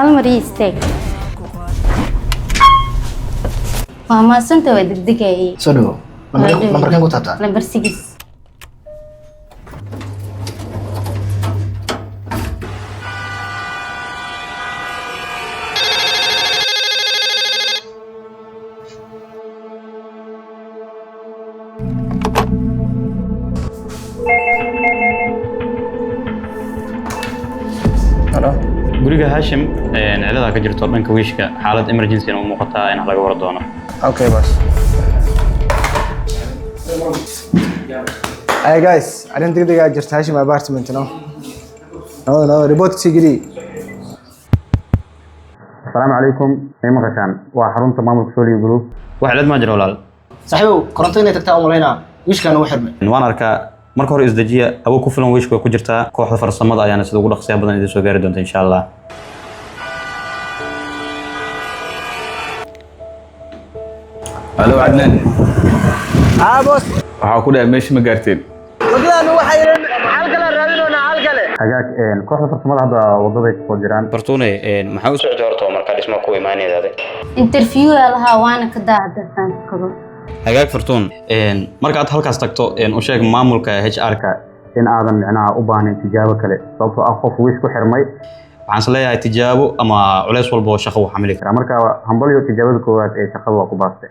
Hal mar ii istaag. Waa mahadsanta, waa degdegayay. Soo dhawo. Lambarkan ku taabtaa. Lambar 6. Halo. Guriga Hashim ciladaa ka jirto dhanka wiishka, xaalad emergency u muuqataa in laga war doono. Okay boss. Hey guys, arrin degdeg ah jirta Hashim apartment, no? No, no, report sii geli. Asalaamu calaykum, may maqashaan? Waa xarunta maamulka Soliyo Group. Wax cilad maa jiro, walaal? Saaxiibow, koronto inay tagtaa u malaynaa. Wiishkaan ugu xirmay. Waan arkaa. Marka hore isdejiya, hawo ku filan wiishka way ku jirtaa. Kooxda farsamada ayaana sida ugu dhaqsiyaha badan idin soo gaari doonta, insha Allah. Halo, Cadnaan. Ah, boss. Waxaa ku dhahay, meesha ma gaarteen? Wadadaan waxay xal kale raadinoonaa, xal kale. Hagaag, kooxda farsamada hadda wadaday kusoo jiraan. Fartuune, maxaa u socday horta markaa dhisma ku imaanaydaade? Interview aa lahaa, waana ka daacdartaan kabo. Hagaag Fartuun, markaad halkaas tagto, u sheeg maamulka HR-ka in aadan micnaha u baahnayn tijaabo kale, sababtoo ah qof wiish ku xirmay, waxaan is leeyahay tijaabo ama culeys walba oo shaqo uu xamili karaa. Marka hambalyo, tijaabada koowaad ee shaqada waa ku baastay.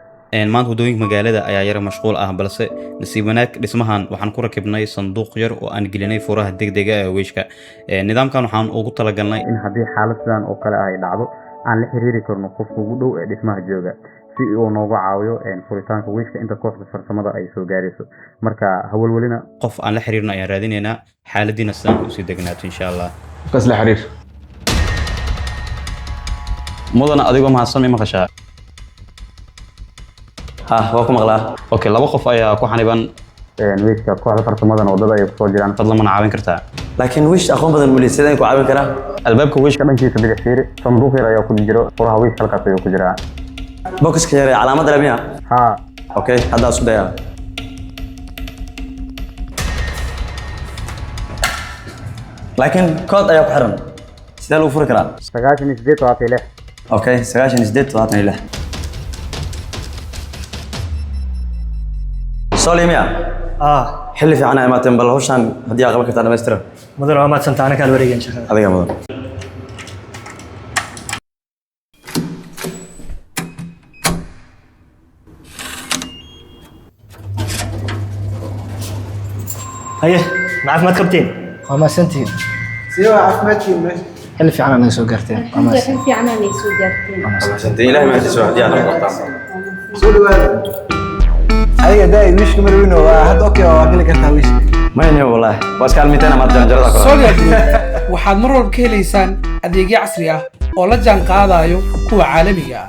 Maanta waddooyinka magaalada ayaa yara mashquul ah, balse nasiib wanaag dhismahan waxaan ku rakibnay sanduuq yar oo aan gelinay furaha degdega ee wiishka. Nidaamkan waxaan ugu talagalnay in haddii xaalad sidan oo kale ah ay dhacdo, aan la xiriiri karno qofka ugu dhow ee dhismaha jooga si uu nooga caawiyo furitaanka wiishka inta kooxda farsamada ay soo gaarayso. Marka hawlwelina, qof aan la xiriirno ayaan raadinaynaa, xaaladiina sidaan usii degnaato, insha Allah. Qofkaas la xiriir. Mudana, adigoo mahadsan, may maqashaa? Ha, waa ku maqlaa. Okay, laba qof ayaa ku xaniban wiishka, kooxda farsamadana wadada ayay kusoo jiraan. Fadlan mana caawin kartaa? Laakiin wish aqoon badan mu leeyahay, sideen ku caawin karaa? Albaabka wiishka dhankiisa bidix fiiri, sanduuq yar ayaa ku jiro. Furaha wiishka halkaas ayuu ku jiraa. Bokiska yar ee calaamadda leh miya? Ha. Okay, hadda isku dayaa. Laakiin kood ayaa ku xiran, sidee lagu furi karaa? 98 76. Okay, 98 76. Soli miya? Ah. Xilli fiican aa imaateen. Bal hawshaan haddii aa qaban kartaa, dhamaystira. Mudan, waa mahadsantaa, anakaan wareegeen shaqada. Adiga mudan. Haye, ma caafimaad qabteen? Waa mahadsantihiin. Sidee waa caafimaadkiin meesha? Xilli fiican aa naga soo gaarteen. Waa mahadsan. Xil fiican aanay soo gaarteen. Ilaahay mahadiisa, haddii aad noqotaa. Soo dhawaada. Adiga daay wiishka mar weyn waa hadda okay, waa geli kartaa wiishka. Mayne, wallaahi waa iska almiteen amaad jaranjarada kore. Solia Group waxaad mar walba ka helaysaan adeegyo casri ah oo la jaan qaadayo kuwa caalamiga ah.